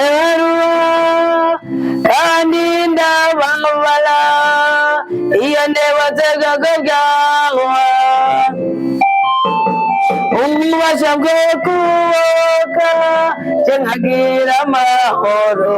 Ndaruha kandi ndababara iyo ndebotse bwago bwawe, ububasha bwo kuboka nje nkagira amahoro.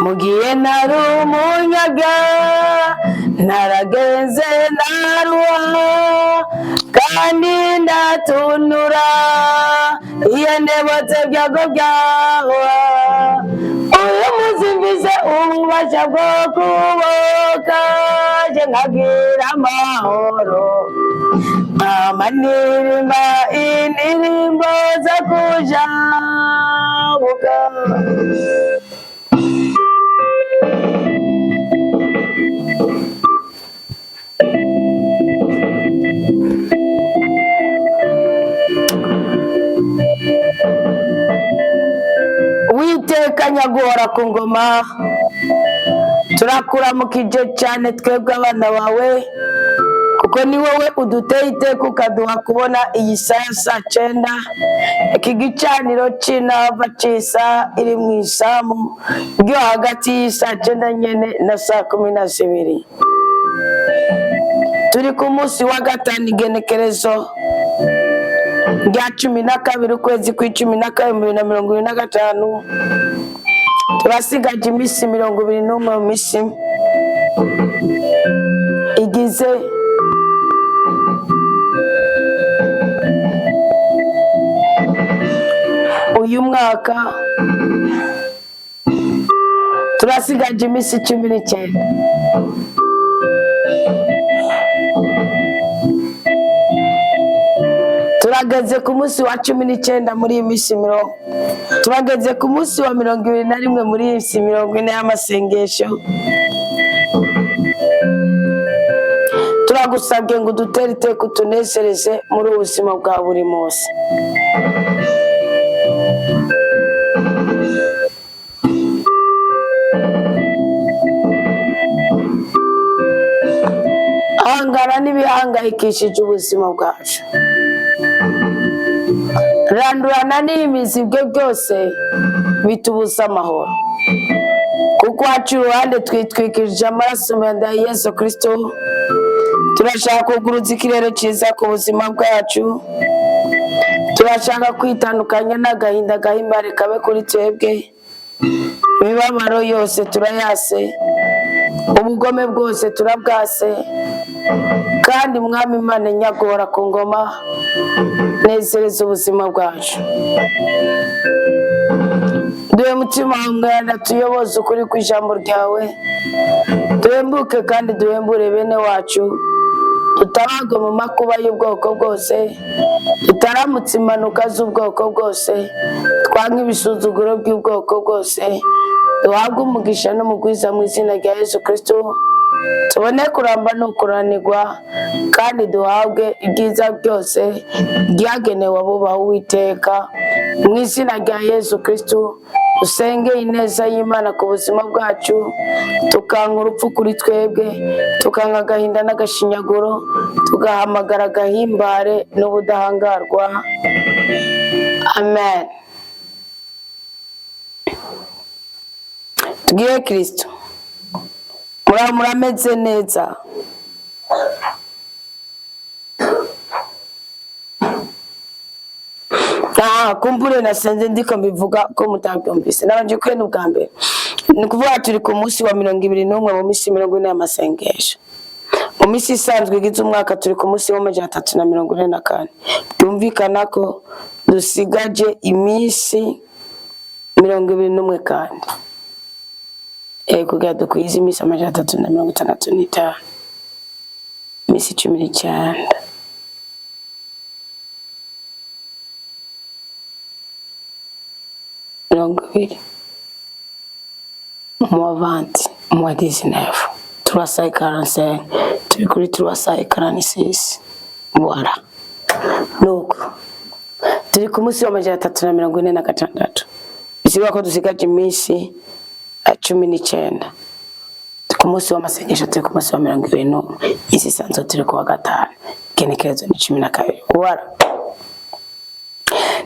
Mugihe nari umunyaga, naragenze naruha kandi ndatunura iyo ndebotse byago byawe. Uyu munsi mfise ububasha bwo kuboka nje nkagira amahoro, nkama ndirimba indirimbo zo kujabuka. Witeka nyaguhora ku ngoma, turakuramukije cyane twebwe abana bawe, kuko ni wowe uduteye iteka ukaduha kubona iyi saha ya saa cyenda, iki gicaniro c'inava c'isa iri mu isamu ryo hagati y'isaa cyenda nyene na saa kumi na zibiri. Turi ku munsi wa gatanu, igenekerezo rya 12 ukwezi kw'12 2025. Turasigaje iminsi 21 mu minsi igize uyu mwaka. Turasigaje iminsi 19. Turageze ku munsi wa 19 muri iyi minsi mirongo, turageze ku munsi wa 21 muri iyi minsi 40 y'amasengesho. Turagusabye ngo udutere iteka, utunezereze muri ubu buzima bwa buri munsi. Hangana n'ibihangayikishije ubuzima bwacu, randurana n'imizi ibyo byose bitubuza amahoro, kuko wacu iruhande twitwikirije amaraso meza ya Yesu Kristo. Turashaka kuguruza ikirere cyiza ku buzima bwacu, turashaka kwitandukanya n'agahinda gahimbare kabe kuri twebwe. Imibabaro yose turayase, ubugome bwose turabwase, kandi Mwami Imana nyagora ku ngoma, nezereza ubuzima bwacu. Duhe mutima mwana tuyoboze ukuri kw'ijambo ryawe, duhembuke kandi duhembure bene wacu, dutabagwe mu makuba y'ubwoko bwose, dutaramutse impanuka z'ubwoko bwose, twange ibisuzuguro by'ubwoko bwose, duhabwe umugisha n'umugwiza mu izina rya Yesu Kristo, tubone kuramba no kuranirwa, kandi duhabwe ibyiza byose byagenewe abubaha Uwiteka. Mu izina rya Yesu Kristo usenge ineza y'Imana ku buzima bwacu, tukanga urupfu kuri twebwe, tukanga agahinda n'agashinyaguro, tugahamagara agahimbare n'ubudahangarwa. Amen. Tubwire Kristo muraba murameze neza. Ah, kumbure nasenze ndiko mbivuga ko mutabyumvise, nabanje kwena ubwa mbere. Ni ukuvuga turi ku munsi wa 21 mu minsi 40 y'amasengesho. Mu minsi isanzwe igize umwaka turi ku munsi wa 344. Byumvikana ko dusigaje iminsi 21 kandi kugira dukwize iminsi 365. Iminsi 19. 20. Moins 20, moins 19. 345. Turi kuri 346. Voilà. Nuko. Turi ku munsi wa 346. Bisigura ko dusigaje iminsi 19. Ku munsi w'amasengesho turi ku munsi wa 21. Isi isanzwe turi ku wa gatanu. Igenekerezo ni 12. Voilà.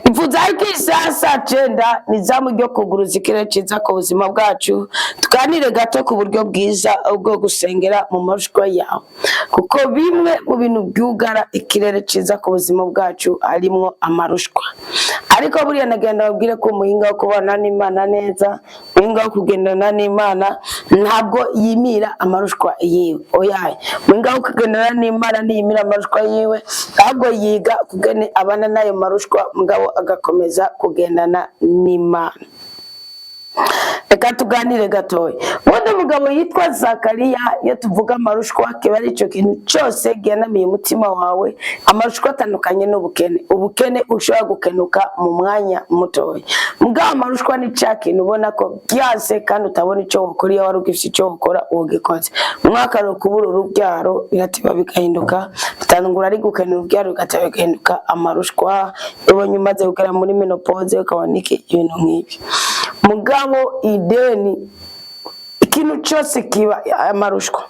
Nifuza yuko isaha saa 9 ni izamu ryo kuguruza ikirere ciza ku buzima bwacu, tuganire gato ku buryo bwiza bwo gusengera mu marushwa yawe, kuko bimwe mu bintu byugara ikirere ciza ku buzima bwacu harimwo amarushwa. Ariko buriya nagenda babwire ko umuhinga wo kubana n'Imana neza, umuhinga wo kugendana n'Imana ntabwo yimira amarushwa yiwe. Oya, umuhinga wo kugendana n'Imana ntiyimira amarushwa yiwe, ahubwo yiga kugene abana n'ayo marushwa, mugabo agakomeza kugendana n'Imana. Reka tuganire gatoya. Ubundi mugabo yitwa Zakariya, iyo tuvuga amarushwa kiba ari icyo kintu cyose gihanamiye umutima wawe. Amarushwa atandukanye n'ubukene. Ubukene ushobora gukenuka mu mwanya mutoya, mugabo amarushwa ni cya kintu ubona ko byanse kandi utabona icyo wakora. Iyo wari ugifite icyo wakora ugikoze umwaka ari ukubura urubyaro, birateba bigahinduka, bitangura ari gukena urubyaro, bigateba bigahinduka amarushwa. Iyo ubonye umaze kugera muri ménopause, ukabona iki, ibintu nk'ibyo. Mugabo ideni, ikintu cyose kiba amarushwa,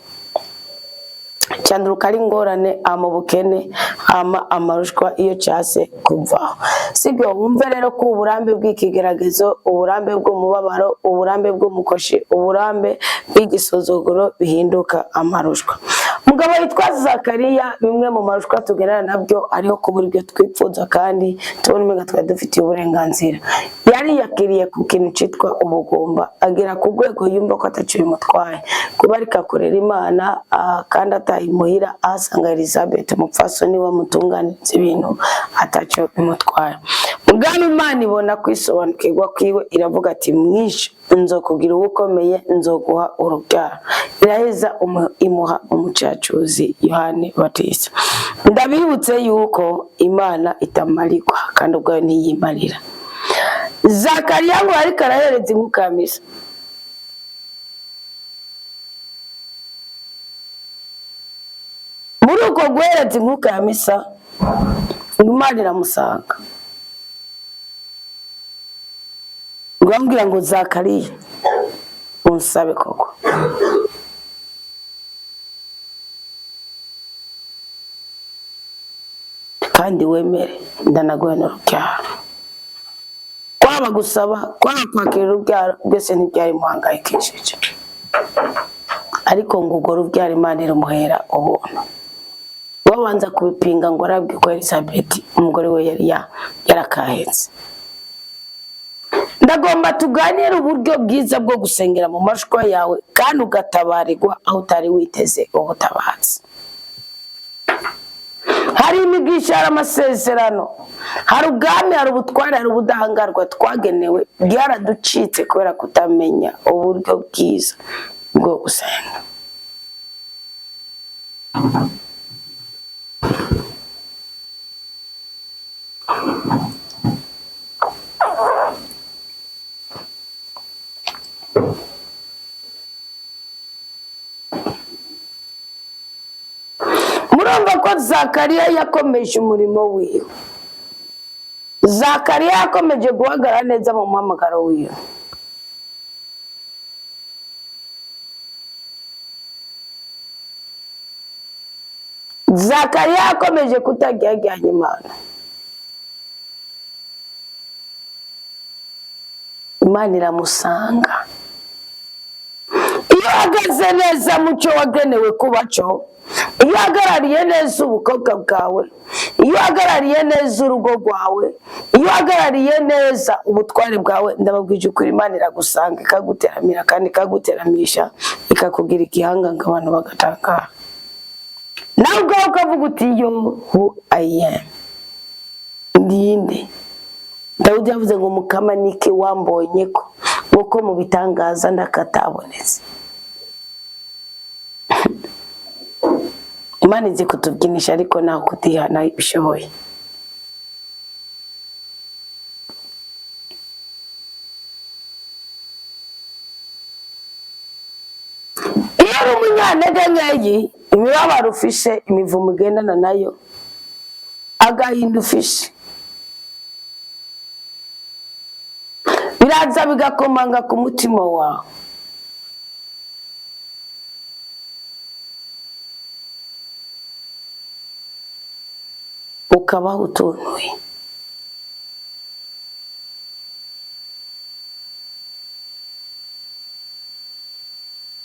cyanduruka ari ingorane ama bukene ama amarushwa iyo cyase kuvaho, sibyo? Wumve rero ko uburambe bw'ikigeragezo, uburambe bw'umubabaro, uburambe bw'umukoshi, uburambe bw'igisuzuguro bihinduka amarushwa. Mugabo yitwa Zakariya, bimwe mu marushwa tugendana nabyo ariho kubura ibyo twipfuza kandi tubona umenga twari dufitiye uburenganzira. Yari yakiriye ku kintu cyitwa ubugumba, agera ku rwego yumva ko atacyo bimutwaye kuba ariko akorera Imana, kandi atayimuhira ahasanga Elizabeth umupfasoni wamutunganiriza ibintu, atacyo bimutwaye. Mugabo Imana ibona kwisobanukirwa kwiwe, iravuga ati: "Mwinshi nzokugira uwo ukomeye, nzoguha urubyaro." Iraheza imuha umucacuzi Yohani Batista. Ndabibutse yuko Imana itamarirwa kandi ubwayo ntiyimarira. Zakariya ngo ariko arahereza inkuka ya misa, muri uko guhereza inkuka ya misa Imana iramusanga, urambwira ngo: "Zakariya, unsabe koko." Kandi wemere, ndanaguhe n'urubyaro. Kwaba gusaba, kwaba kwakira urubyaro, byose ntibyari muhangayikishije, ariko ngo urwo rubyaro Imana irumuhera ubuntu. Babanza kubipinga ngo arabwe ko Elizabeth umugore we yari yarakahetse. Ndagomba tuganire uburyo bwiza bwo gusengera mu mashwa yawe kandi ugatabarirwa aho utari witeze ubutabazi. Hari imigisha, hari amasezerano, hari ubwami, hari ubutware, hari ubudahangarwa twagenewe, byaraducitse kubera kutamenya uburyo bwiza bwo gusenga. Murumva ko Zakariya yakomeje umurimo wiwe. Zakariya yakomeje guhagarara neza mu muhamagaro wiwe. Zakariya yakomeje kutaryagiranya Imana. Imana iramusanga. Iyo uhagaze neza mu cyo wagenewe kuba cyo, iyo uhagarariye neza ubukobwa bwawe, iyo uhagarariye neza urugo rwawe, iyo uhagarariye neza ubutware bwawe, ndababwije ukuri, Imana iragusanga, ikaguteramira kandi ikaguteramisha, ikakugira igihanganga, abantu bagatangara. Nawe ubwawe ukavuga uti: "Yo, who I am, ndinde?" Dawudi yavuze ngo: "Mukama, niki wambonye ko nkuko mu bitangaza ndakatabonetse?" Imana izi kutubyinisha ariko naho kutihana bishoboye. Iyo uri umunyantege nkeyi, imibabaro ufishe, imivumo ugendana nayo, agahinda ufishe, biraza bigakomanga ku mutima wawe. Ukabaho utuntuye.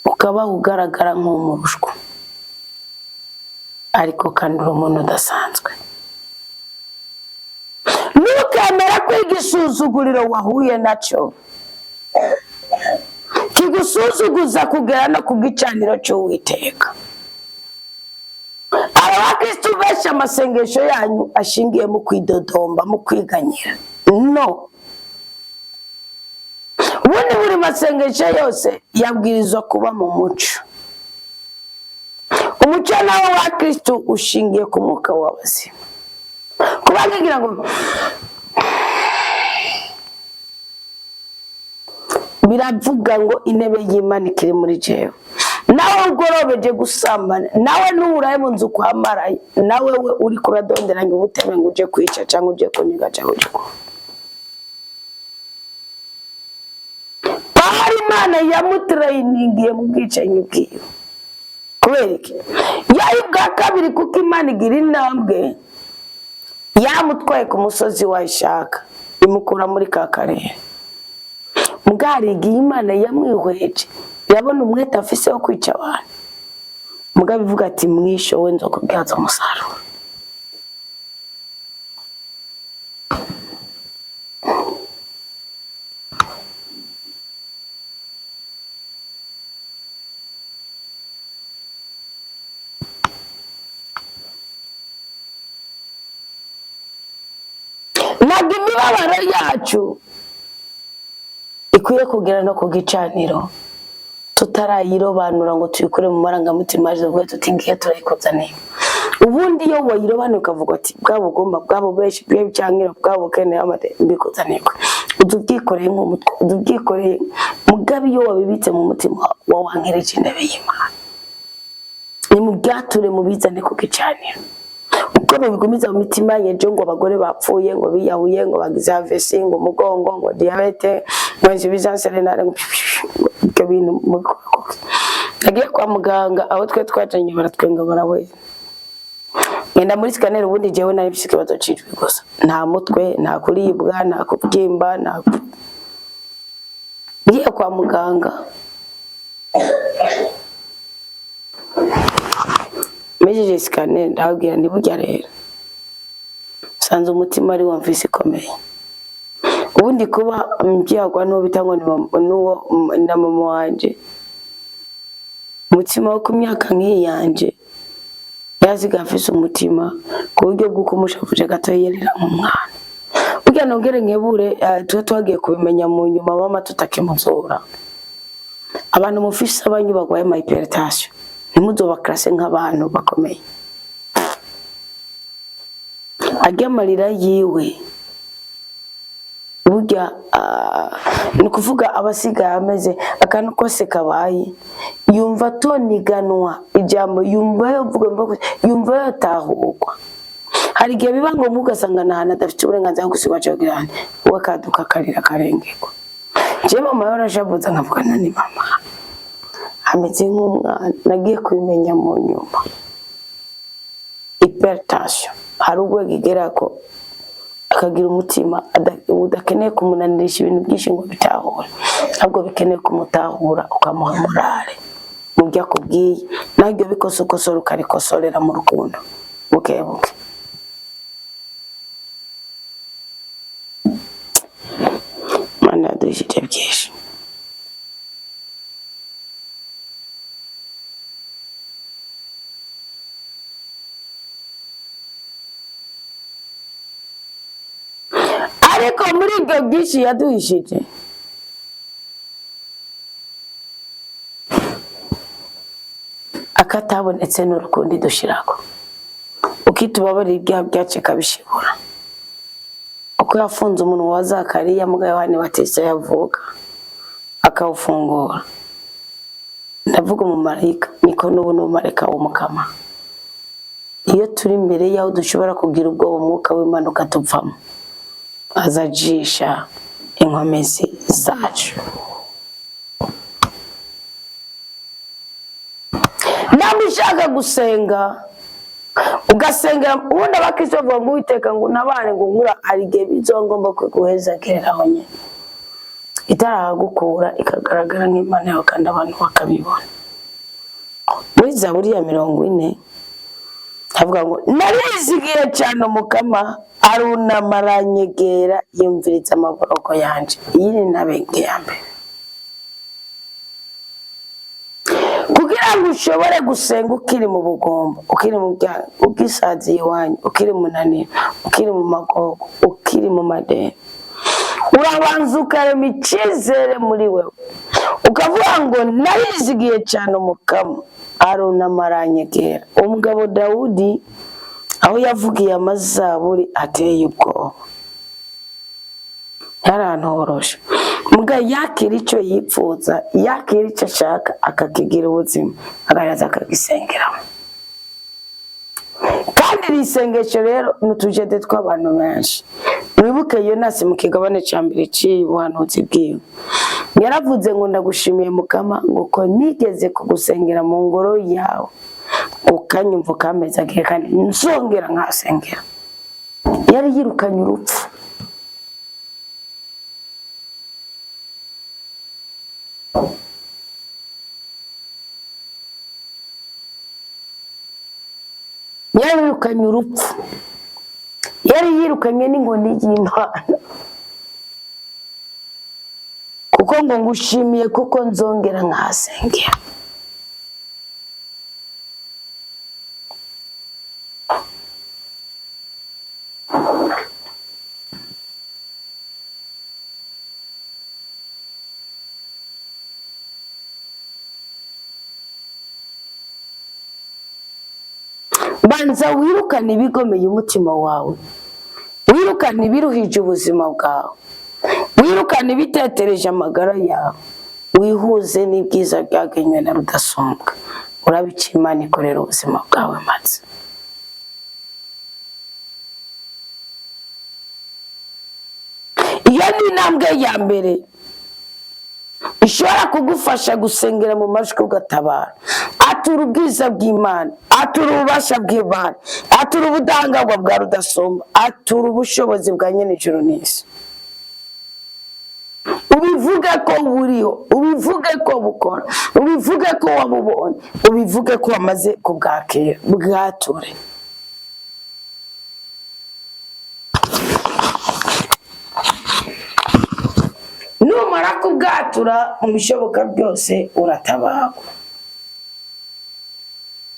Ukabaho ugaragara nk'umurushwa, ariko kandi uri umuntu udasanzwe. Ntukemere kwiga isuzuguriro wahuye nacyo kigusuzuguza kugera no ku gicaniro cy'Uwiteka. Aba bakristu benshi amasengesho yanyu ashingiye mu kwidodomba, mu kwiganyira. No ubundi buri masengesho yose yabwirizwa kuba mu muco. Umuco nawo wa Kristu ushingiye ku mwuka w'abazima. Kuba nkigira ngo biravuga ngo intebe y'Imana ikiri muri jewe, nawe ugorobeje gusambana, nawe n'uburaye mu nzu kwa maraya, nawe we uri kuradonderanya ubutebe ngo uje kwica cyangwa uje kuniga cyangwa uje ku Pawulo. Imana yamutrayiningiye mu bwicanyi bwiwe. Kubera iki? Yari bwa kabiri, kuko Imana igira intambwe yamutwaye ku musozi wayishaka, imukura muri ka karere. Mbwari igihe Imana yamwihweje, irabona umwete afise wo kwica abantu, mugabo ivuga ati mwisho we nzokubyaza umusaruro. Ntabwo imibabaro yacu ikwiye kugera no ku gicaniro tutarayirobanura ngo tuyikure mu marangamutima, tuvuge tuti ngiye turayikuzaniye. Ubundi iyo wayirobanuye ukavuga ati bwa bugomba bwa bubeshi bw'ibyangira bwa bukene mbikuzaniye, uza ubyikoreye nk'umutwe, uza ubyikoreye. Mugabe iyo wabibitse mu mutima wawankereje intebe y'Imana. Ni mu byature, mubizane ku gicaniro. Uko mubigumiza mu mitima yanyu ngo abagore bapfuye, ngo biyahuye, ngo bagize AVC, ngo umugongo, ngo diyabete, ngo insuffisance rénale, ngo ibyo bintu mubikora kuki? Nagiye kwa muganga aho twe twajanye, baratwenga, barahwera. Ngenda muri scanner. Ubundi jewe nari mfise ikibazo c'ijwi gusa, nta mutwe, nta kuribwa, nta kubyimba, nta. Ngiye kwa muganga, mejeje scanner, ndababwira nti burya rero nsanze umutima ari wo mfise ikomeye. Ubundi kuba mbyagwa n'uwo bita ngo ni n'uwo na mama wanje, umutima wo ku myaka nk'iyi yanje yaziga afise umutima ku buryo bw'uko umushavuje gato yerera nk'umwana. Burya nongere nkebure, tuba twagiye kubimenya mu nyuma mama tutakimuzura. Abantu mufise abanyu barwaye ama hypertension, ntimuzobakarase nk'abantu bakomeye. Arya amarira yiwe burya, ni ukuvuga abasigaye ameze akantu kose kabaye yumva atoniganwa ijambo, yumva yovuga, yumva yotahurwa. Hari igihe biba ngombwa ugasanga ni ahantu adafite uburenganzira bwo gusigwa cyangwa we akaduka akarira akarengerwa. Jewe mama yarashavuze, nkavuga none mama ameze nk'umwana. Nagiye kubimenya mu nyuma, hypertension hari urwego igera ko akagira umutima udakeneye kumunanirisha ibintu byinshi ngo bitahure, ahubwo bikeneye kumutahura, ukamuha morale mu byo akubwiye, naho ibyo bikosokosora ukarikosorera mu rukundo buke buke. Imana yaduhishije byinshi. Ariko muri ibyo byinshi yaduhishije, Akatabonetse n'urukundo idushirako, ukitubabarira ibyaha byacu ikabishibura. Uko yafunze umunwa wa Zakariya muga Yohani Batista yavuka akawufungura, ndavuga umumarayika, niko n'ubu n'umumarayika w'Umukama. Iyo turi imbere y'aho dushobora kugira ubwoba, umwuka w'Imana ukatuvamo, azajisha inkomezi zacu. Namba ushaka gusenga ugasengera, ubundi abakristo bavuga ngo Uwiteka ngo untabare ngo nkura, hari igihe bizoba ngombwa kuguhezagereraho nyine itarahagukura ikagaragara nk'Imana yawe kandi abantu bakabibona. Muri Zaburi ya 40 havuga ngo narizigiye cyane Umukama, arunama aranyegera, yumviriza amaboroko yanje. Iyi ni intabenge ya mbere kugira ngo ushobore gusenga ukiri mu bugomba, ukiri mu byaha, ugisaziye iwanyu, ukiri munaniro, ukiri mu magogo, ukiri mu madeni. Urabanza ukarema icyizere muri wewe, ukavuga ngo narizigiye cyane Umukama, arunama aranyegera. Umugabo Dawudi aho yavugiye amazaburi ateye ubwoba, ntarantoroshe muga yakira icyo yipfuza, yakira icyo ashaka akakigira ubuzima, agahaza akagisengeramo. Kandi iri sengesho rero ni utujede tw'abantu benshi. Mwibuke Yonasi mu kigabane cya mbere cy'ubuhanuzi bwiwe, yaravuze ngo ndagushimiye Mukama, ngo ko nigeze kugusengera mu ngoro yawe ukanyumva ukampezagiye, kandi nzongera nkasengera. Yari yirukanye urupfu. Yari yirukanye urupfu, yari yirukanye n'inkoni y'Imana, kuko ngo ngushimiye kuko nzongera nkasengera. Banza wirukane ibigomeye umutima wawe, wirukane ibiruhije ubuzima bwawe, wirukane ibitetereje amagara yawe, wihuze n'ibyiza byagenywe na Rudasumbwa. Urabica Imana ikorera ubuzima bwawe maze. Iyo ni intambwe ya mbere ishobora kugufasha gusengera mu majwi ugatabara. Atura ubwiza bw'Imana, atura ububasha bw'Imana, atura ubudahangarwa bwa Rudasumba, atura ubushobozi bwa nyenijuru n'isi. Ubivuge ko buriho, ubivuge ko bukora, ubivuge ko wabubonye, ubivuge ko wamaze kubwakira, bwature. Numara kubwatura mu bishoboka byose uratabagwa.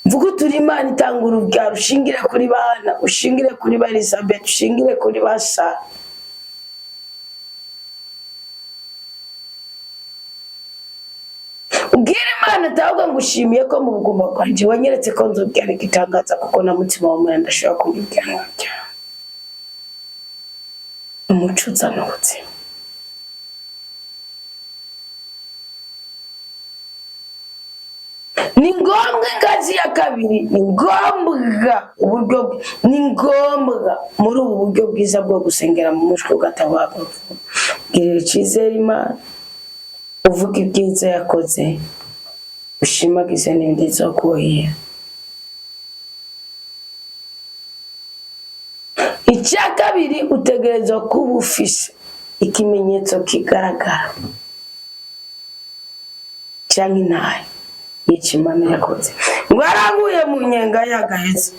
Mvuga uturi Imana itanga urubyaro, ushingire kuri bana, ushingire kuri ba Elizabeth, ushingire kuri ba Sara. Ubwire Imana utavuga ngo ushimiye ko mu bugumba bwanjye wanyeretse ko nzobyara igitangaza, kuko na mutima w'umuntu ndashobora kumubwira nkabyara. Umuco uzana ubuzima. Ni ngombwa ingazi ya kabiri, ni ngombwa uburyo, ni ngombwa muri ubu buryo bwiza bwo gusengera mu mushwi ugatabarwa. Girira icyizere Imana, uvuge ibyiza yakoze, ushimagize n'ibindi zo kuhira. Icya kabiri, utegerezwa kuba ufise ikimenyetso kigaragara cyangwa intahe y'icyo Imana yakoze. Ngo yaraguye mu nyenga y'agaheza,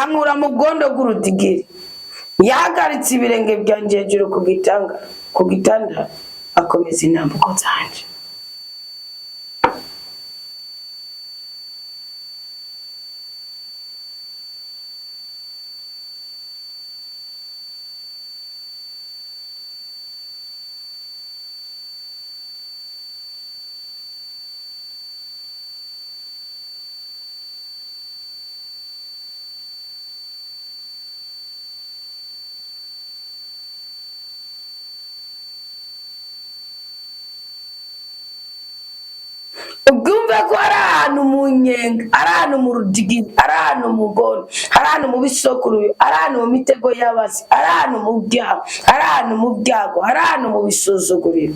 ankura mu bwondo bw'urudigiri, yahagaritse ibirenge byanjye hejuru ku gitanda, akomeza intambuko zanje. Ubwumve ko ari ahantu mu nyenga, ari ahantu mu rudigiri, ari ahantu mu ngoro, ari ahantu mu bisokuru, ari ahantu mu mitego y'abasi, ari ahantu mu byaha, ari ahantu mu byago, ari ahantu mu bisuzuguriro.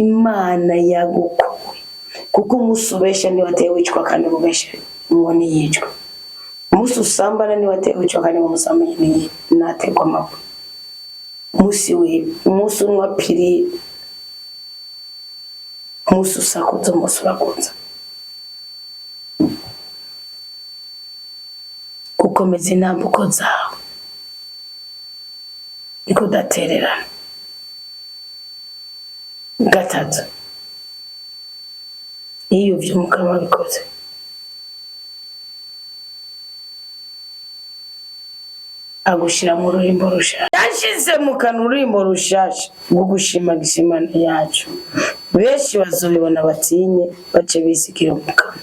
Imana yagukuye kuko umunsi ubesha niwe ateye wicwa, kandi umubesha ngo ntiyicwe. Umunsi usambana niwe ateye wicwa, kandi ngo umusambanyi ntategwa amabuye. Umunsi wiba, umunsi unywa piri, umunsi usakuza, umunsi urakuza. Gukomeza intambuko zawe ni kudatererana. Gatatu, iyo ivyo Mukama abikoze, agushira mu rurimbo rushasha. Yashize mu kanwa ururimbo rushasha rwo gushimagiza Imana yacu. Benshi bazobibona batinye, bace bizigira Umukama.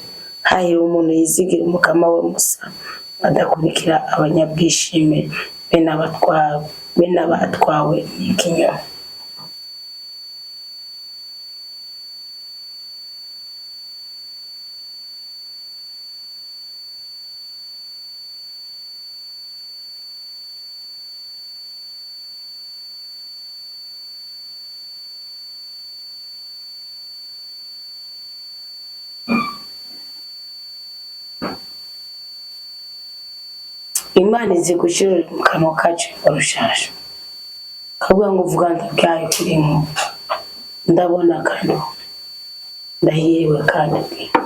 Hahirwa umuntu yizigira Umukama we musa, badakurikira abanyabwishime, bene abatwawe n'ikinyoma. Imana izi gushyira mu kanwa kacu rushasha, kavuga ngo vuga ndabyaye kuri nko ndabona kandi ndahiriwe kandi bwira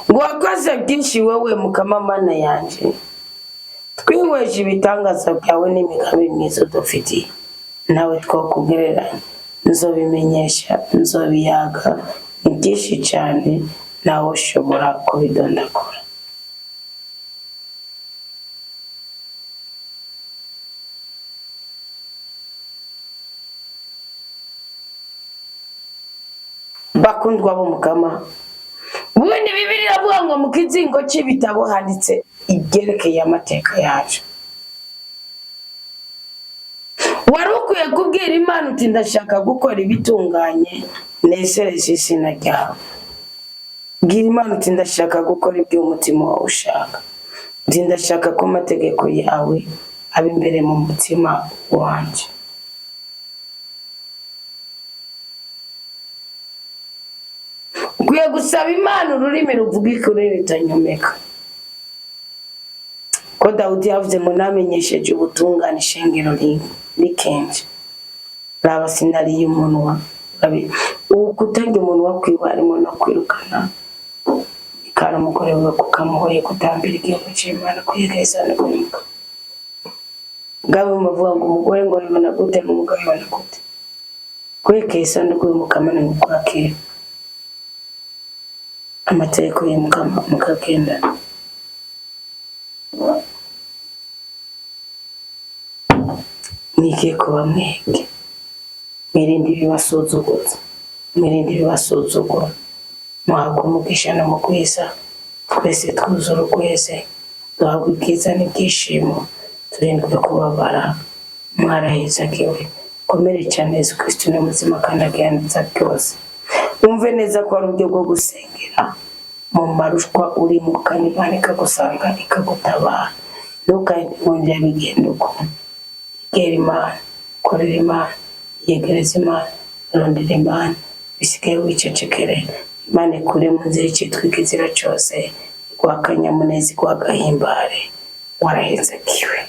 ngo wakoze byinshi wowe Mukama Mana yanje, twihweje ibitangaza byawe n'imigambi myiza udufitiye, nawe twakugereranya. Nzobimenyesha, nzobiyaga, ni byinshi cyane, nawe ushobora kubidondagura. Bakundwa b'Umukama, ubundi Bibiliya iravuga ngo mu kizingo cy'ibitabo handitse ibyerekeye amateka yacu. Wari ukwiye kubwira Imana uti ndashaka gukora ibitunganye nezereze izina ryawe. Bwira Imana uti ndashaka gukora ibyo umutima wawe ushaka, uti ndashaka ko amategeko yawe aba imbere mu mutima wanjye. Ukwiye gusaba Imana ururimi ruvuga ikuri ritanyomeka. Ko Dawudi yavuze ngo namenyesheje ubutungane ishengero rikenje, raba sinariye umunwa. Ubu kutarya umunwa kwiwe harimo no kwirukana ikara umugore we kukamuhoye kutambira igihugu cy'Imana kwiyegereza no kwimuka. Bwabo bavuga ngo umugore ngo bibona gute, umugabo bibona gute? Kwekeye isanduku y'Umukama ni ukwakira amategeko y'Umukama mukagendana. Mwige kuba mwebwe, mwirinde ibibasuzuguza, mwirinde ibibasuzugura, muhabwe umugisha no mugwiza, twese twuzure urweze, duhabwe ubwiza n'ibyishimo, turindwe kubabara. Mwarahezagiwe, komere cyane. Yesu Kristo ni muzima kandi agihanitsa byose. Wumve neza ko ari uburyo bwo gusengera mu marushwa urimo, kandi Imana ikagusanga ikagutabara. Ntukongere bigenda uko. Egera Imana, korera Imana, yegereza Imana, rondera Imana, bisigaye wicecekere. Imana ikure mu nzira icyitwa ikizira cyose, iguha akanyamuneza, iguha agahimbare. Warahezagiwe.